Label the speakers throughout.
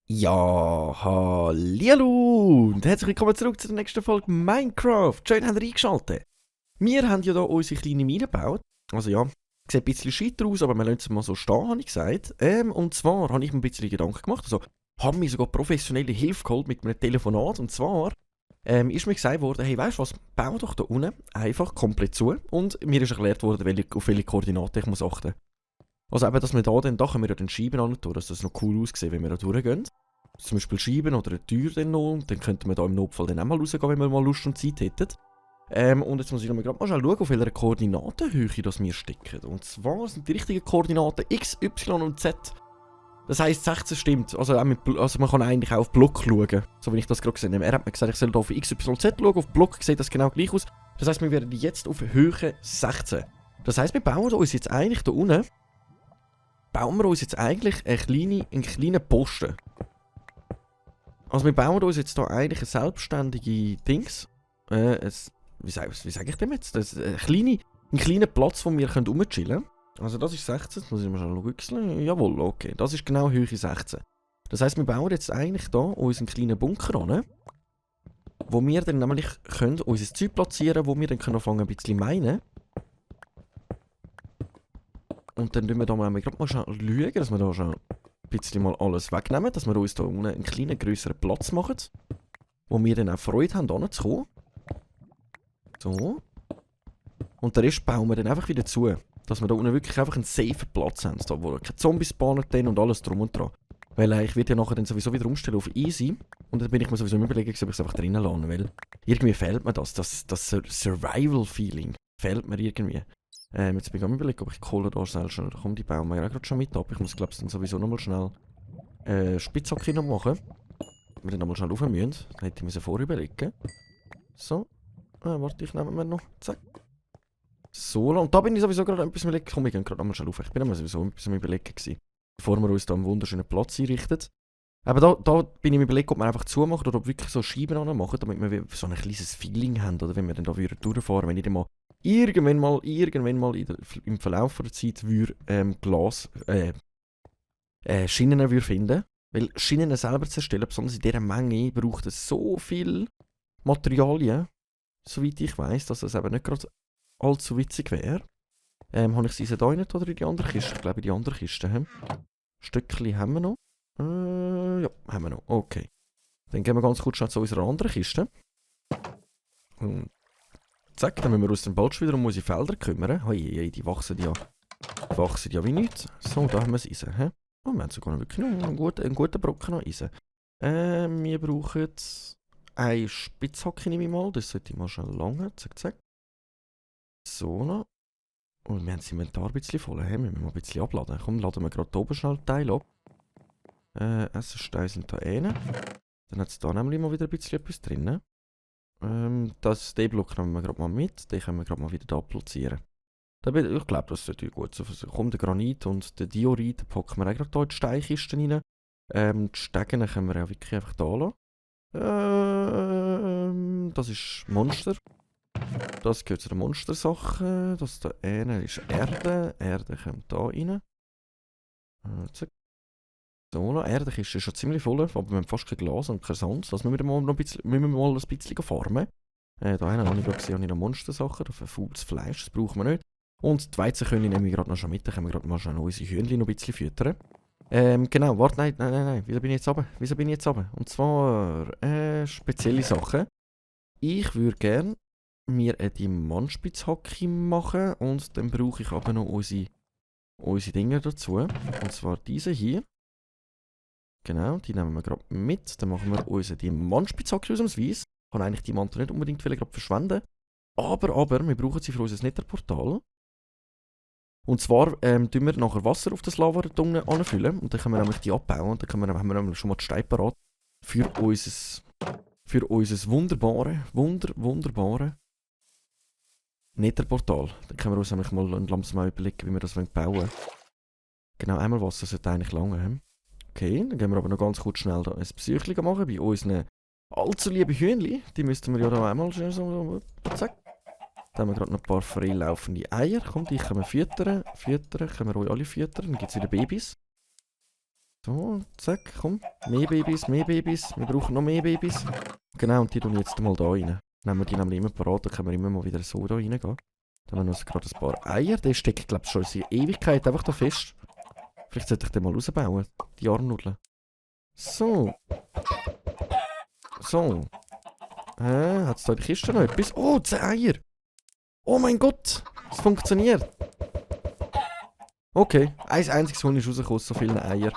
Speaker 1: Ja, hallihallo und herzlich willkommen zurück zu der nächsten Folge Minecraft. Schön, habt ihr eingeschaltet. Wir haben ja hier unsere kleine Mine gebaut. Also ja, sieht ein bisschen scheiter aus, aber wir lassen es mal so stehen, habe ich gesagt. Und zwar habe ich mir ein bisschen Gedanken gemacht. Also, haben mir sogar professionelle Hilfe geholt mit einem Telefonat. Und zwar ist mir gesagt worden, hey, weißt du was, bau doch da unten einfach komplett zu. Und mir ist erklärt worden, auf welche Koordinaten ich muss achten. Also eben, dass wir da können wir ja den Scheiben an tun, dass das noch cool aussieht, wenn wir da durchgehen. Zum Beispiel Scheiben oder eine Tür dann noch, und dann könnten wir da im Notfall dann auch mal rausgehen, wenn wir mal Lust und Zeit hätten. Und jetzt muss ich gerade mal schauen, auf welcher Koordinatenhöhe das wir stecken. Und zwar sind die richtigen Koordinaten X, Y und Z. Das heisst, 16 stimmt. Also man kann eigentlich auch auf Block schauen, so wie ich das gerade gesehen habe. Er hat mir gesagt, ich soll hier auf X, Y, Z schauen, auf Block sieht das genau gleich aus. Das heisst, wir werden jetzt auf Höhe 16. Das heisst, wir bauen uns jetzt eigentlich da unten einen kleinen Posten. Also wir bauen uns jetzt hier eigentlich eine selbstständige Dings. Wie sage ich dem jetzt? Einen kleinen Platz, wo wir rumchillen können. Also das ist 16, das muss ich mal schnell wechseln. Jawohl, okay. Das ist genau Höhe 16. Das heisst, wir bauen jetzt eigentlich hier unseren kleinen Bunker an, wo wir dann nämlich können unser Zeug platzieren, wo wir dann anfangen ein bisschen meinen. Und dann schauen wir da mal schauen, dass wir da schon ein bisschen mal alles wegnehmen, dass wir uns da unten einen kleinen, grösseren Platz machen, wo wir dann auch Freude haben, hinzukommen. So. Und den Rest bauen wir dann einfach wieder zu. Dass wir da unten wirklich einfach einen safen Platz haben, da, wo keine Zombies spawnen und alles drum und dran. Weil ich werde ja nachher dann sowieso wieder umstellen auf easy. Und dann bin ich mir sowieso überlegen, ob ich es einfach drinnen lasse. Weil irgendwie fehlt mir das Survival-Feeling fehlt mir irgendwie. Jetzt bin ich am überlegen, ob ich Kohle da schnell schon. Da kommt die bauen wir ja gerade schon mit ab. Ich muss, glaube ich, dann sowieso nochmal schnell Spitzhacke noch machen. Wir dann nochmal schnell rauf müssen. Dann hätte ich mir vorüberlegen. So. Warte, ich nehme mir noch. Zack. So, und da bin ich sowieso gerade etwas überlegen. Komm, ich gehe gerade nochmal schnell rauf. Ich bin sowieso etwas überlegen gewesen. Bevor wir uns da einen wunderschönen Platz einrichten. Aber da bin ich mir überlegt, ob wir einfach zumachen oder ob wir wirklich so Scheiben anmachen, damit wir so ein kleines Feeling haben. Oder wenn wir dann da durchfahren, wenn ich dann mal irgendwann mal im Verlauf der Zeit Schienen würde finden. Weil Schienen selber zu erstellen, besonders in dieser Menge, braucht es so viel Materialien, soweit ich weiss, dass das eben nicht gerade allzu witzig wäre. Habe ich sie da rein oder in die andere Kiste? Ich glaube in die andere Kiste. Stückchen haben wir noch. Ja, haben wir noch. Okay. Dann gehen wir ganz kurz schnell zu unserer anderen Kiste. Und zack, dann müssen wir uns dann bald schon wieder um unsere Felder kümmern. Hoi, die wachsen ja wie nichts. So, da haben wir das Eisen. Oh, wir haben sogar wirklich noch einen guten Brocken an Eisen. Wir brauchen eine Spitzhacke, nehme ich mal. Das sollte ich mal schnell langen. Zack, zack. So noch. Und wir haben das Inventar ein bisschen voll. Wir müssen mal ein bisschen abladen. Komm, laden wir gerade oben schnell Teil ab. Essensteine sind da rein. Dann hat es da nämlich mal wieder ein bisschen etwas drin. Den Block nehmen wir gerade mal mit. Den können wir gerade mal wieder da platzieren. Ich glaube, das sollte gut sein. Kommt der Granit und der Diorit, den packen wir auch gerade hier in die Steinkisten rein. Die Stegen können wir auch wirklich einfach da lassen. Das ist Monster. Das gehört zu den Monstersachen. Das da ist Erde. Erde kommt da rein. Zack. So, Erdekiste ist schon ziemlich voll, aber wir haben fast kein Glas und kein Sand. Das müssen wir mal ein bisschen farmen. Da habe ich gesehen, noch Monstersachen, verfaultes Fleisch, das brauchen wir nicht. Und die Weizenkörner nehmen wir gerade noch schon mit, dann können wir gerade mal schnell unsere Hühnchen noch ein bisschen füttern. Genau, warte, nein, wieso bin ich jetzt runter? Und zwar, spezielle Sachen. Ich würde gerne mir eine Diamantspitzhacke machen und dann brauche ich aber noch unsere Dinger dazu. Und zwar diese hier. Genau, die nehmen wir gerade mit. Dann machen wir unsere Diamantspitzhacke ausnahmsweise. Ich kann eigentlich Diamanten nicht unbedingt gerade verschwenden. Aber, wir brauchen sie für unser Netherportal. Und zwar tun wir nachher Wasser auf das Lava unten anfüllen. Und dann können wir nämlich die abbauen. Und dann haben wir nämlich schon mal die Steine parat für unser wunderbare Netherportal. Dann können wir uns nämlich mal langsam überlegen, wie wir das bauen wollen. Genau, einmal Wasser sollte eigentlich lange haben. Okay, dann gehen wir aber noch ganz kurz schnell da ein Psychchen machen bei unseren allzu liebe Hühnchen, die müssten wir ja da einmal schnell so, zack. Da haben wir gerade noch ein paar freilaufende Eier. Komm, die können wir füttern. Füttern, können wir euch alle füttern. Dann gibt es wieder Babys. So, zack, komm. Mehr Babys, mehr Babys. Wir brauchen noch mehr Babys. Genau, und die tun jetzt mal da rein. Nehmen wir die nämlich immer parat, dann können wir immer mal wieder so da reingehen. Dann haben wir noch gerade ein paar Eier. Der steckt, glaube ich, schon in Ewigkeit einfach da fest. Vielleicht sollte ich den mal rausbauen. Die Armnudeln. So. So. Hat es da in der Kiste noch etwas? Oh, 10 Eier. Oh mein Gott. Es funktioniert. Okay. Ein einziges Huhn ist rausgekommen, so viele Eier.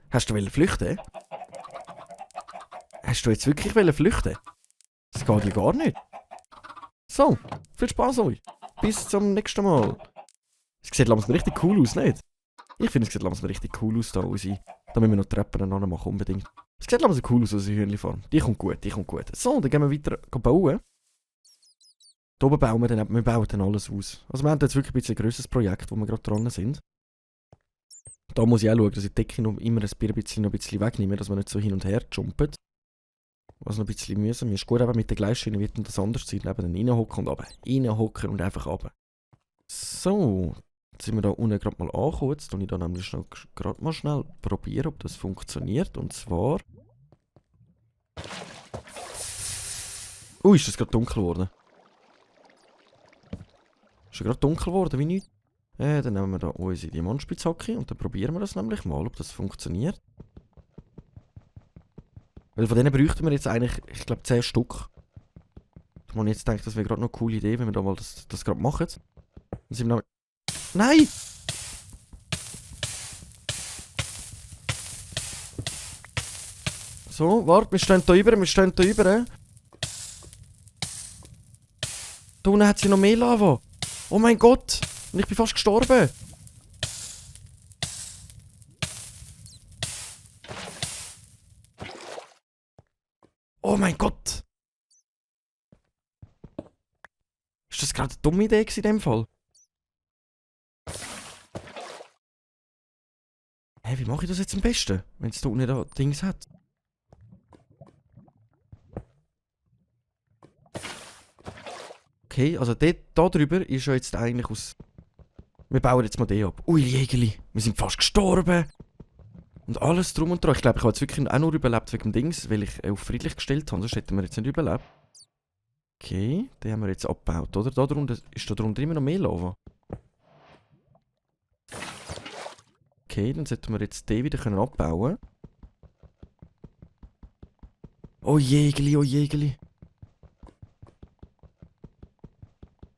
Speaker 1: Hast du flüchten? Hast du jetzt wirklich flüchten? Das geht ja gar nicht. So, viel Spaß euch. Bis zum nächsten Mal. Es sieht langsam richtig cool aus, nicht? Ich finde, es sieht langsam richtig cool aus da. Da müssen wir noch Treppen machen, unbedingt. Es sieht langsam cool aus, unsere Hühnchenfarm. Die kommt gut, die kommt gut. So, dann gehen wir weiter bauen. Hier oben bauen wir bauen alles aus. Also wir haben jetzt wirklich ein bisschen ein grösseres Projekt, wo wir gerade dran sind. Da muss ich auch schauen, dass ich die Decke noch immer ein bisschen wegnehme, dass wir nicht so hin und her jumpen. Was noch ein bisschen mühsam ist. Gut, aber mit der Gleisschiene wird das anders sein. Eben dann reinhocken und runter. Reinhocken und einfach runter. So. Jetzt sind wir da unten gerade mal angekommen. Jetzt tue ich da nämlich gerade mal schnell probieren, ob das funktioniert. Und zwar... ist das gerade dunkel geworden? Ist ja gerade dunkel geworden, wie nichts? Dann nehmen wir da unsere Diamantspitzhacke und dann probieren wir das nämlich mal, ob das funktioniert. Weil von denen bräuchten wir jetzt eigentlich, ich glaube, 10 Stück. Und jetzt denke ich, das wäre gerade noch eine coole Idee, wenn wir da mal das gerade machen. Dann sind wir Nein! So, warte, wir stehen da über. Da unten hat sie noch mehr Lava. Oh mein Gott! Und ich bin fast gestorben. Oh mein Gott! Ist das gerade eine dumme Idee in dem Fall? Wie mache ich das jetzt am besten, wenn es da unten da Dings hat? Okay, also da drüber ist ja jetzt eigentlich aus... Wir bauen jetzt mal den ab. Ui, Jägerli, wir sind fast gestorben. Und alles drum und dran. Ich glaube, ich habe jetzt wirklich auch nur überlebt wegen dem Dings, weil ich auf friedlich gestellt habe. Sonst hätten wir jetzt nicht überlebt. Okay, den haben wir jetzt abgebaut, oder? Ist da drunter immer noch mehr Lava? Okay, dann sollten wir jetzt den wieder abbauen. Oh Jägerli, oh Jägerli.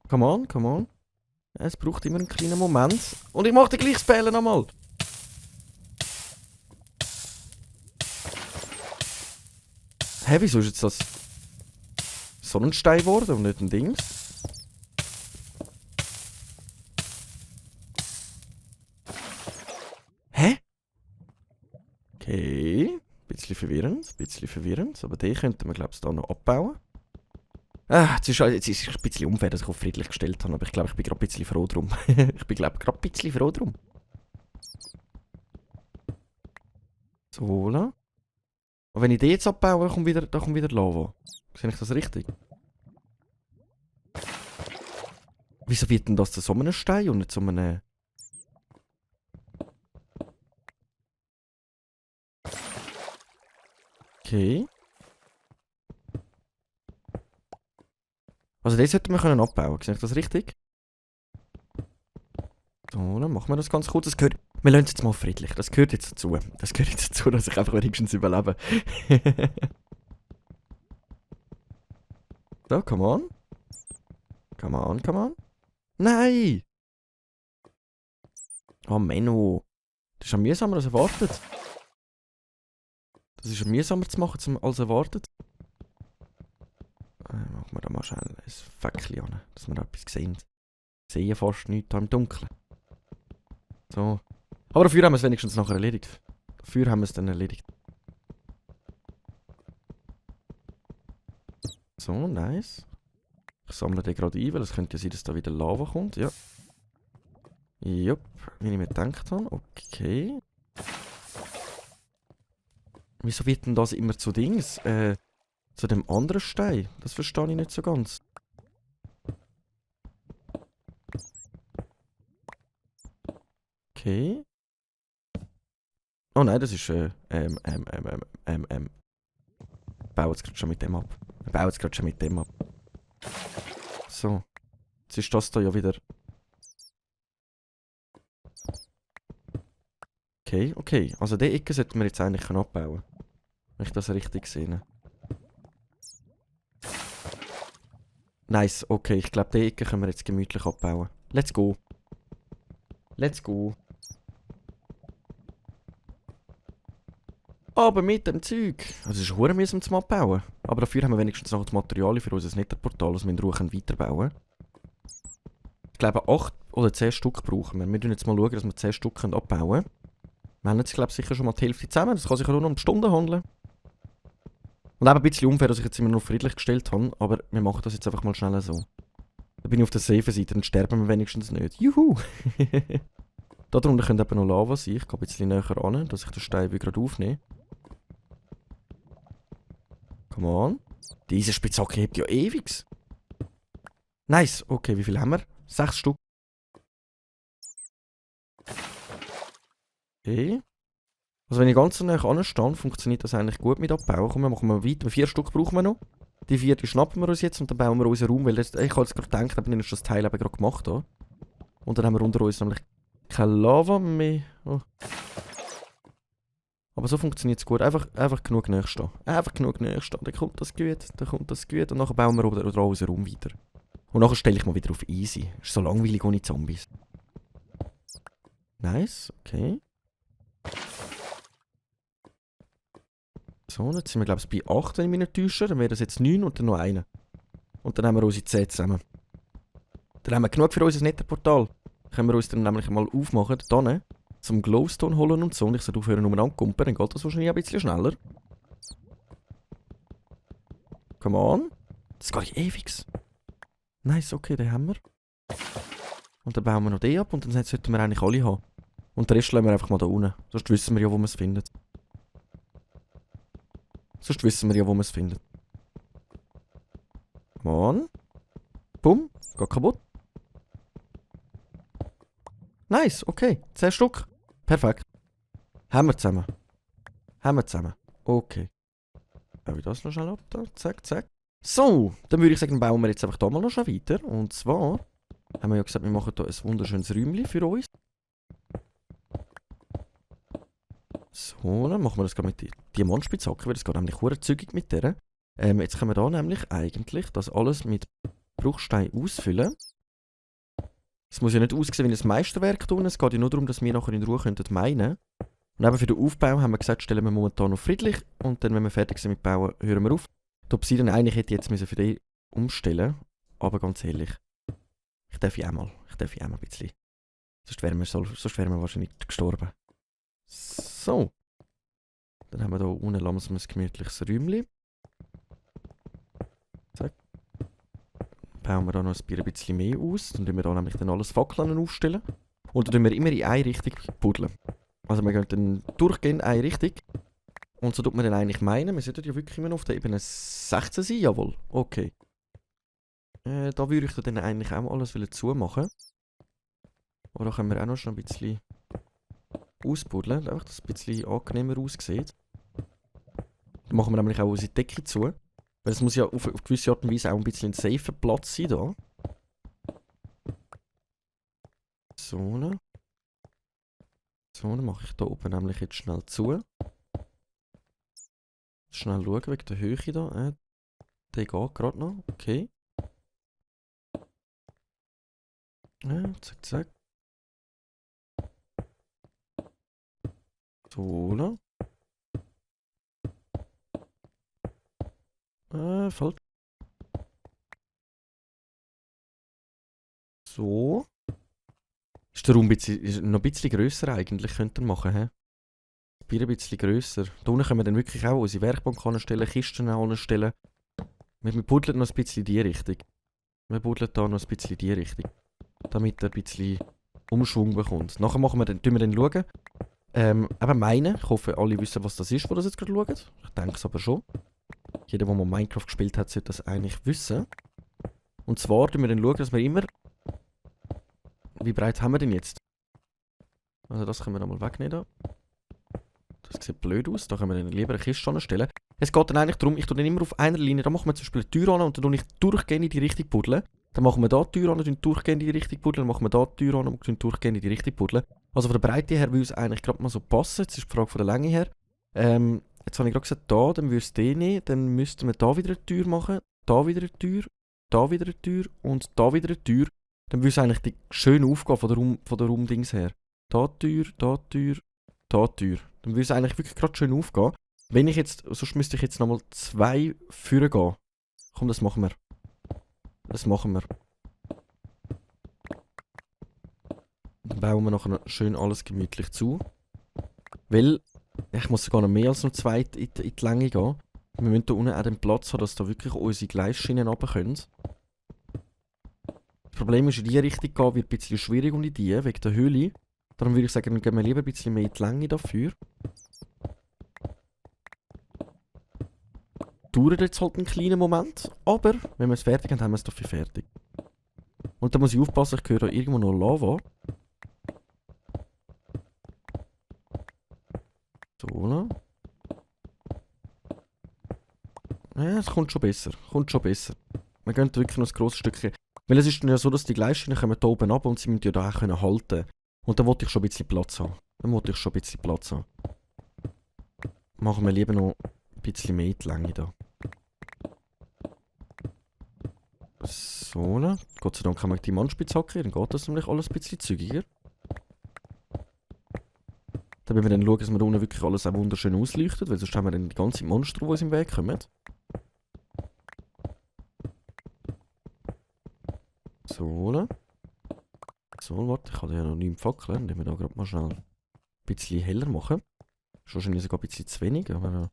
Speaker 1: Come on, come on. Es braucht immer einen kleinen Moment. Und ich mache den gleich Spellen nochmal. Wieso ist jetzt das Sonnenstein geworden und nicht ein Ding? Okay. Bisschen verwirrend. Aber den könnten wir, glaube ich, da noch abbauen. Jetzt ist es ein bisschen unfair, dass ich auf friedlich gestellt habe, aber ich glaube, ich bin gerade ein bisschen froh drum. So, voilà. Und wenn ich den jetzt abbaue, da kommt wieder Lava. Sehe ich das richtig? Wieso wird denn das zu so einem Stein und nicht zu einem... Okay. Also den sollten wir abbauen, sehe ich das richtig? So, dann machen wir das ganz kurz. Wir lassen es jetzt mal friedlich. Das gehört jetzt dazu. Dass ich einfach wenigstens überlebe. So, come on. Come on. Nein! Oh, Menno. Das ist ja mühsamer als erwartet. Das ist ja mühsamer zu machen als erwartet. Machen wir da mal schnell ein Fäckchen an, dass wir da etwas sehen. Ich sehe fast nichts im Dunkeln. So. Aber dafür haben wir es wenigstens nachher erledigt. So, nice. Ich sammle den gerade ein, weil es könnte ja sein, dass da wieder Lava kommt. Ja. Jupp, wie ich mir gedacht habe. Okay. Wieso wird denn das immer zu Dings? Zu dem anderen Stein? Das verstehe ich nicht so ganz. Okay. Oh nein, das ist, bauen es gerade schon mit dem ab. Wir bauen es gerade schon mit dem ab. So. Jetzt ist das da ja wieder... Okay, okay. Also die Ecke sollten wir jetzt eigentlich abbauen. Wenn ich das richtig sehe. Nice, okay. Ich glaube, die Ecke können wir jetzt gemütlich abbauen. Let's go. Let's go. Aber mit dem Zeug. Also es ist verdammt mühsam zum Abbauen. Aber dafür haben wir wenigstens noch das Material für unser Netherportal, das wir in Ruhe weiterbauen können. Ich glaube 8 oder 10 Stück brauchen wir. Wir schauen jetzt mal, dass wir 10 Stück abbauen können. Wir haben jetzt, glaube ich, sicher schon mal die Hälfte zusammen. Das kann sich nur noch um die Stunden handeln. Und eben ein bisschen unfair, dass ich jetzt immer noch friedlich gestellt habe. Aber wir machen das jetzt einfach mal schnell so. Da bin ich auf der safe Seite, dann sterben wir wenigstens nicht. Juhu! Da drunter könnte eben noch Lava sein. Ich gehe ein bisschen näher ran, dass ich den Stein gerade aufnehme. Come on. Diese Spitzhacke hebt ja ewig. Nice. Okay, wie viel haben wir? 6 Stück. Okay. Also wenn ich ganz so nah anstehe, funktioniert das eigentlich gut mit Abbauen. Komm, wir machen mal weiter. 4 Stück brauchen wir noch. Die 4 die schnappen wir uns jetzt und dann bauen wir unseren Raum. Weil ich habe jetzt gerade gedacht, dann ist das Teil eben gerade gemacht. Da. Und dann haben wir unter uns nämlich keine Lava mehr. Oh. Aber so funktioniert es gut. Einfach genug näher stehen. Einfach genug näher stehen. Dann kommt das gut. Dann kommt das gut. Und nachher bauen wir oder unseren Raum weiter. Und nachher stelle ich mal wieder auf easy. Ist so langweilig ohne Zombies. Nice, okay. So, jetzt sind wir glaube ich bei 8, wenn ich mich nicht täusche. Dann wäre das jetzt 9 und dann noch eine. Und dann haben wir unsere 10 zusammen. Dann haben wir genug für unser Netherportal. Können wir uns dann nämlich mal aufmachen, hier, zum Glowstone holen und so. Und ich sollte aufhören umeinander kumpen, dann geht das wahrscheinlich ein bisschen schneller. Come on. Das geht ewig. Nice, okay, den haben wir. Und dann bauen wir noch den ab und dann sollten wir eigentlich alle haben. Und den Rest lassen wir einfach mal da unten. Sonst wissen wir ja, wo man es findet. Sonst wissen wir ja, wo man es findet. Come on. Bumm. Geht kaputt. Nice, okay. 10 Stück. Perfekt. Haben wir zusammen. Haben wir zusammen. Okay. Habe ich das noch schnell ab? Da. Zack, zack. So, dann würde ich sagen, bauen wir jetzt einfach da mal noch schnell weiter. Und zwar haben wir ja gesagt, wir machen hier ein wunderschönes Räumchen für uns. So, dann machen wir das gerade mit der Diamantspitzhacke, weil das geht nämlich verdammt zügig mit der. Jetzt können wir da nämlich eigentlich das alles mit Bruchstein ausfüllen. Es muss ja nicht aussehen wie ein Meisterwerk tun, es geht ja nur darum, dass wir nachher in Ruhe meinen können. Und eben für den Aufbau haben wir gesagt, stellen wir momentan noch friedlich und dann, wenn wir fertig sind mit Bauen, hören wir auf. Die Obsidian eigentlich hätte ich jetzt für den umstellen, aber ganz ehrlich, ich darf ja auch mal ein bisschen. Sonst wären wir wahrscheinlich gestorben. So. Dann haben wir hier unten langsam ein gemütliches Räumchen. Zack. Bauen wir da noch ein bisschen mehr aus. Dann tun wir da nämlich dann alles Fackeln aufstellen. Und dann tun wir immer in eine Richtung buddeln. Also wir gehen dann durchgehend in eine Richtung. Und so tut man dann eigentlich meinen, wir sollten ja wirklich immer noch auf der Ebene 16 sein, jawohl. Okay. Da würde ich dann eigentlich auch alles zumachen. Aber da können wir auch noch schon ein bisschen ausbuddeln, einfach, dass es ein bisschen angenehmer aussieht. Dann machen wir nämlich auch unsere Decke zu. Weil es muss ja auf gewisse Art und Weise auch ein bisschen ein safer Platz sein da. So, ne? So, dann mache ich da oben nämlich jetzt schnell zu. Schnell schauen wegen der Höhe da. Der geht gerade noch. Okay. Zack, zack. So, ne? Falsch. So. Ist der Raum ist noch ein bisschen grösser eigentlich, könnte er machen, hä? Ein bisschen grösser. Da unten können wir dann wirklich auch unsere Werkbank anstellen, Kisten anstellen. Wir buddeln noch ein bisschen in die Richtung. Wir buddeln da noch ein bisschen in die Richtung. Damit er ein bisschen Umschwung bekommt. Nachher tun wir dann schauen. Eben meine. Ich hoffe, alle wissen, was das ist, wo das jetzt gerade schauen. Ich denke es aber schon. Jeder, der mal Minecraft gespielt hat, sollte das eigentlich wissen. Und zwar schauen wir dann, dass wir immer... Wie breit haben wir denn jetzt? Also das können wir nochmal wegnehmen. Das sieht blöd aus. Da können wir dann lieber eine Kiste anstellen. Es geht dann eigentlich darum, ich tue dann immer auf einer Linie, da machen wir zum Beispiel eine Tür an und dann tue ich durchgehend in die Richtung buddeln. Dann machen wir da die Tür an und durchgehend in die Richtung buddeln. Dann machen wir da die Tür an und durchgehend in die Richtung buddeln. Also von der Breite her würde es eigentlich gerade mal so passen. Jetzt ist die Frage von der Länge her. Jetzt habe ich gerade gesagt, da, dann würde es den nehmen. Dann müssten wir da wieder eine Tür machen. Da wieder eine Tür. Da wieder eine Tür. Und da wieder eine Tür. Dann würde es eigentlich schön aufgehen von der Raumdings her. Da Tür, da Tür, da Tür. Dann würde es eigentlich wirklich gerade schön aufgehen. Wenn ich jetzt, sonst müsste ich jetzt nochmal 2 führen gehen. Komm, das machen wir. Das machen wir. Dann bauen wir nachher schön alles gemütlich zu. Weil, ich muss sogar noch mehr als noch 2 in die Länge gehen. Wir müssen da unten auch den Platz haben, dass da wirklich unsere Gleisschienen runter können. Das Problem ist, in die Richtung gehen wird ein bisschen schwierig und in die, wegen der Höhle. Darum würde ich sagen, dann gehen wir lieber ein bisschen mehr in die Länge dafür. Dauert jetzt halt einen kleinen Moment, aber wenn wir es fertig haben, haben wir es dafür fertig. Und da muss ich aufpassen, ich höre da irgendwo noch Lava. So, ne? Ja, es kommt schon besser, Wir gehen wirklich noch ein grosses Stückchen. Weil es ist dann ja so, dass die Gleisschienen kommen hier oben ab und sie müssen ja da auch halten können. Und da wollte ich schon ein bisschen Platz haben. Machen wir lieber noch ein bisschen mehr in die Länge da. So, ne? Gott sei Dank haben wir die Mannspitzhacke, dann geht das nämlich alles ein bisschen zügiger. Dann müssen wir dann schauen, dass wir da unten wirklich alles auch wunderschön ausleuchtet, weil sonst haben wir dann die ganzen Monster, die uns im Weg kommen. So, ne? So, warte, ich habe ja noch nie fackeln, indem wir da gerade mal schnell ein bisschen heller machen. Ist wahrscheinlich sogar ein bisschen zu wenig, aber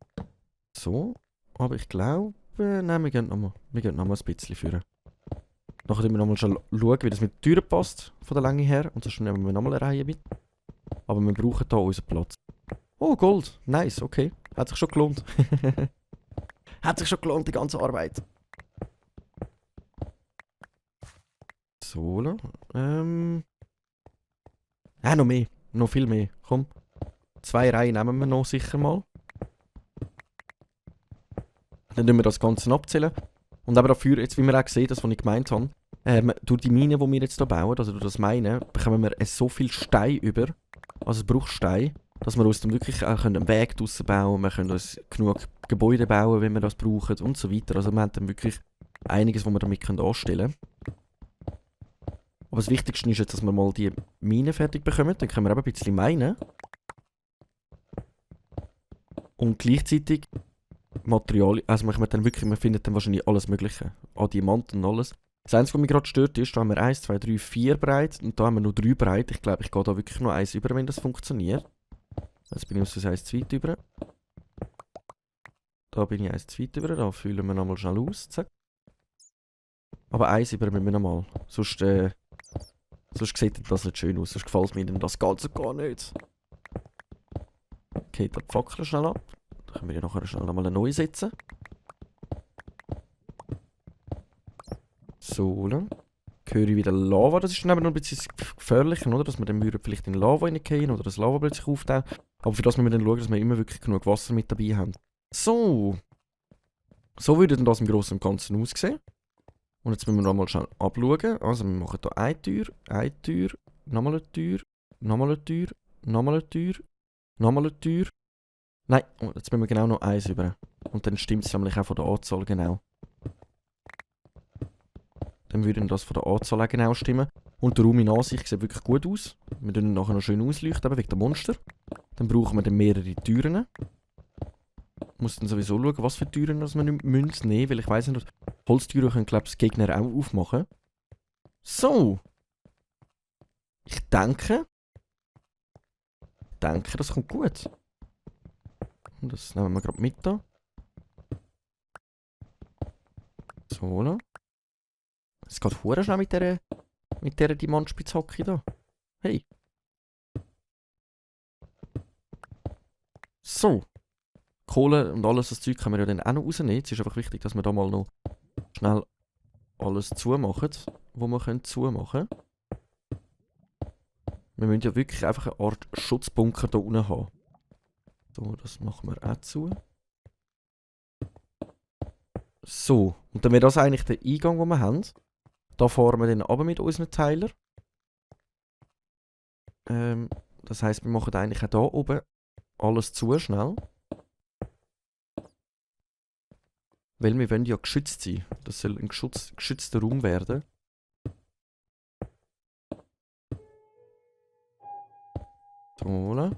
Speaker 1: so. Aber ich glaube, nein, wir gehen noch mal ein bisschen führen. Nachher schauen wir nochmal schauen, wie das mit der Tür passt, von der Länge her. Und sonst nehmen wir nochmal eine Reihe mit. Aber wir brauchen hier unseren Platz. Oh, Gold. Nice, okay. Hat sich schon gelohnt. Hat sich schon gelohnt, die ganze Arbeit. So, ne? Noch mehr. Noch viel mehr. Komm. 2 Reihen nehmen wir noch sicher mal. Dann tun wir das Ganze abzählen. Und aber dafür, jetzt wie wir auch sehen, das was ich gemeint habe, durch die Mine, die wir jetzt hier bauen, also durch das Minen, bekommen wir so viel Stein über, also Bruchstein, dass wir uns dann wirklich auch einen Weg draussen bauen können, wir können uns genug Gebäude bauen, wenn wir das brauchen und so weiter. Also wir haben dann wirklich einiges, was wir damit anstellen können. Aber das Wichtigste ist jetzt, dass wir mal die Mine fertig bekommen, dann können wir eben ein bisschen minen. Und gleichzeitig Materialien, also wir findet dann wahrscheinlich alles Mögliche. An Diamanten und alles. Das Einzige, was mich gerade stört, ist, da haben wir 1, 2, 3, 4 breit und da haben wir nur 3 breit. Ich glaube, ich gehe da wirklich noch 1 über, wenn das funktioniert. Jetzt bin ich aus 1 zu weit über. Da bin ich 1 zu weit über, da füllen wir nochmal schnell aus. Zack. Aber 1 über müssen wir nochmal. Sonst sieht das nicht schön aus, sonst gefällt mir denn das Ganze gar nicht. Okay, da die Fackel schnell ab. Da können wir ja nachher schnell nochmal eine neue setzen. So, dann höre ich wieder Lava. Das ist dann aber noch ein bisschen gefährlicher, oder? Dass wir dann vielleicht in Lava reingehen oder das Lava plötzlich auftaucht. Aber für das müssen wir dann schauen, dass wir immer wirklich genug Wasser mit dabei haben. So. So würde dann das im Großen und Ganzen aussehen. Und jetzt müssen wir nochmal schnell abschauen. Also wir machen hier eine Tür, nochmal eine Tür, nochmal eine Tür, nochmal eine Tür, nochmal eine Tür. Nein, jetzt müssen wir genau noch 1 über. Und dann stimmt es nämlich auch von der Anzahl genau. Dann würde das von der Anzahl auch genau stimmen. Und der Raum in Ansicht sieht wirklich gut aus. Wir tun ihn nachher noch schön ausleuchten, eben wegen der Monster. Dann brauchen wir dann mehrere Türen. Ich muss dann sowieso schauen, was für Türen wir nehmen müssen, weil ich weiss nicht, Holztüren können, glaube ich, das Gegner auch aufmachen. So. Ich denke, das kommt gut. Und das nehmen wir gerade mit da. So, ne? Es geht verdammt schnell mit dieser Diamantspitzhacke da. Hey. So. Kohle und alles das Zeug können wir ja dann auch noch rausnehmen. Es ist einfach wichtig, dass wir da mal noch schnell alles zumachen, was wir zumachen können. Wir müssen ja wirklich einfach eine Art Schutzbunker hier unten haben. So, das machen wir auch zu. So, und dann wäre das eigentlich der Eingang, den wir haben. Da fahren wir dann runter mit unseren Teiler. Das heisst, wir machen eigentlich auch hier oben alles zu schnell. Weil wir wollen ja geschützt sein. Das soll ein geschützter Raum werden. So.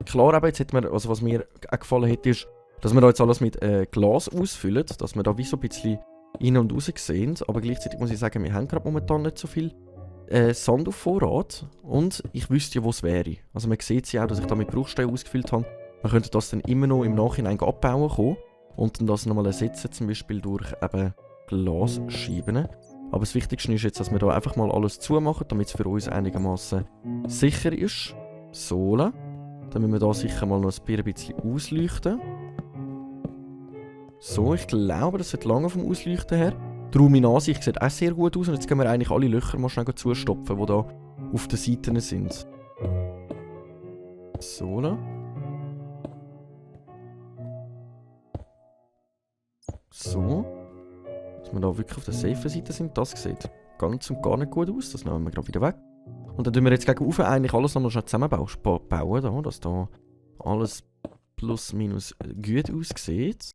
Speaker 1: Klar, aber jetzt hat mir, also was mir auch gefallen hat, ist, dass wir da jetzt alles mit Glas ausfüllen, dass wir da wie so ein bisschen rein und raus sehen. Aber gleichzeitig muss ich sagen, wir haben gerade momentan nicht so viel Sand auf Vorrat. Und ich wüsste ja, wo es wäre. Also man sieht ja auch, dass ich da mit Bruchsteinen ausgefüllt habe. Man könnte das dann immer noch im Nachhinein abbauen kommen und dann das nochmal ersetzen, zum Beispiel durch eben Glasscheiben. Aber das Wichtigste ist jetzt, dass wir da einfach mal alles zumachen, damit es für uns einigermaßen sicher ist. So. Dann müssen wir da sicher mal noch ein bisschen ausleuchten. So, ich glaube, das wird lange vom Ausleuchten her. Die Raum in Ansicht sieht auch sehr gut aus und jetzt können wir eigentlich alle Löcher mal schnell zustopfen, die da auf den Seiten sind. So. So. Dass wir da wirklich auf der safen Seite sind, das sieht ganz und gar nicht gut aus. Das nehmen wir gerade wieder weg. Und dann tun wir jetzt gegenüber eigentlich alles nochmal schnell zusammenbauen, da, dass da alles plus minus gut aussieht.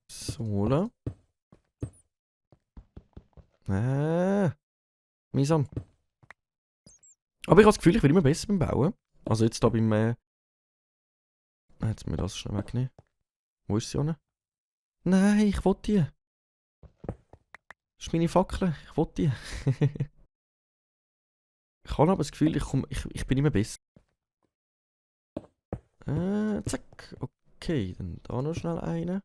Speaker 1: So. Mühsam. Aber ich habe das Gefühl, ich werde immer besser beim Bauen. Also jetzt da beim... Jetzt müssen wir das schnell wegnehmen. Wo ist sie unten? Nein, ich will die. Das ist meine Fackel. Ich will die. Ich habe aber das Gefühl, ich bin immer besser. Zack. Okay, dann da noch schnell eine.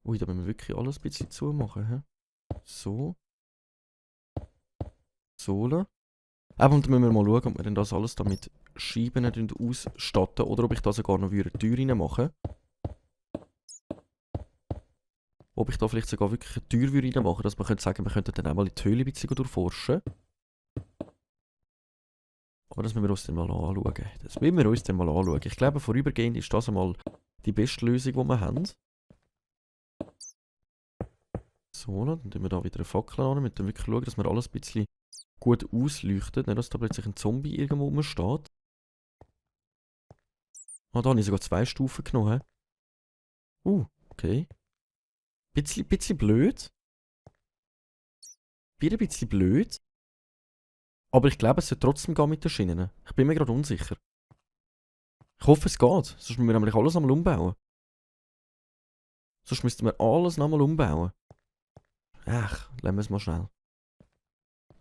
Speaker 1: Ui, da müssen wir wirklich alles ein bisschen zumachen. He? So. So. Aber und dann müssen wir mal schauen, ob wir denn das alles da mit Scheiben ausstatten oder ob ich da sogar noch eine Tür rein mache. Ob ich da vielleicht sogar wirklich eine Tür rein machen, dass man könnte sagen, wir könnten dann auch mal in die Höhle ein bisschen durchforschen. Aber das müssen wir uns dann mal anschauen. Das müssen wir uns dann mal anschauen. Ich glaube, vorübergehend ist das einmal die beste Lösung, die wir haben. So, dann tun wir da wieder eine Fackel an. Wir müssen wirklich schauen, dass wir alles ein bisschen gut ausleuchtet. Nicht, dass da plötzlich ein Zombie irgendwo rumsteht. Ah, da habe ich sogar 2 Stufen genommen. Okay. Bisschen blöd. Wieder ein bisschen blöd. Aber ich glaube, es sollte trotzdem gehen mit den Schienen. Ich bin mir gerade unsicher. Ich hoffe, es geht. Sonst müssen wir nämlich alles nochmal umbauen. Sonst müssten wir alles nochmal umbauen. Ach, lassen wir es mal schnell.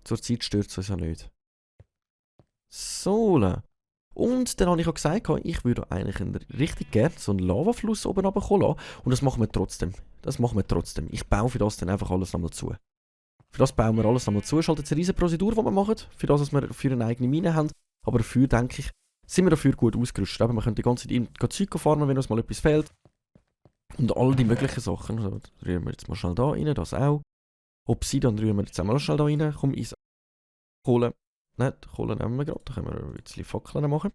Speaker 1: Zurzeit stört es uns ja nicht. So. Und dann habe ich auch gesagt, ich würde eigentlich richtig gerne so einen Lavafluss oben runterkommen lassen. Und das machen wir trotzdem. Ich baue für das dann einfach alles nochmal zu. Für das bauen wir alles nochmal zu. Es ist halt jetzt eine riesige Prozedur, die wir machen. Für das, was wir für eine eigene Mine haben. Aber dafür, denke ich, sind wir dafür gut ausgerüstet. Aber wir können die ganze Zeit Zeug farmen, wenn uns mal etwas fehlt. Und all die möglichen Sachen. Also, rühren wir jetzt mal schnell da rein, das auch. Obsidian rühren wir jetzt auch mal schnell da rein. Komm, Eisen. Kohle. Nein, die Kohle nehmen wir gerade. Da können wir ein bisschen Fackeln machen.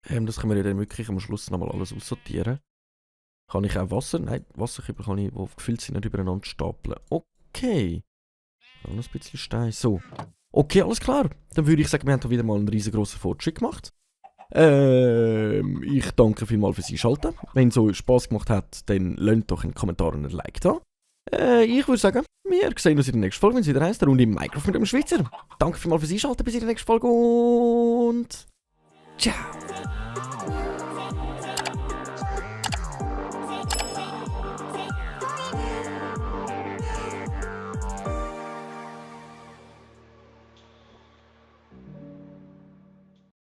Speaker 1: Das können wir ja dann wirklich am Schluss nochmal alles aussortieren. Kann ich auch Wasser? Nein, Wasserkübel kann ich, die gefüllt sind, nicht übereinander stapeln. Okay. Noch ein bisschen Stein. So. Okay, alles klar. Dann würde ich sagen, wir haben hier wieder mal einen riesengroßen Fortschritt gemacht. Ich danke vielmals fürs Einschalten. Wenn es euch Spass gemacht hat, dann lasst doch in den Kommentaren ein Like da. Ich würde sagen, wir sehen uns in der nächsten Folge, wenn es wieder heisst, der Runde im Minecraft mit dem Schweizer. Danke vielmals fürs Einschalten, bis in der nächsten Folge und ciao.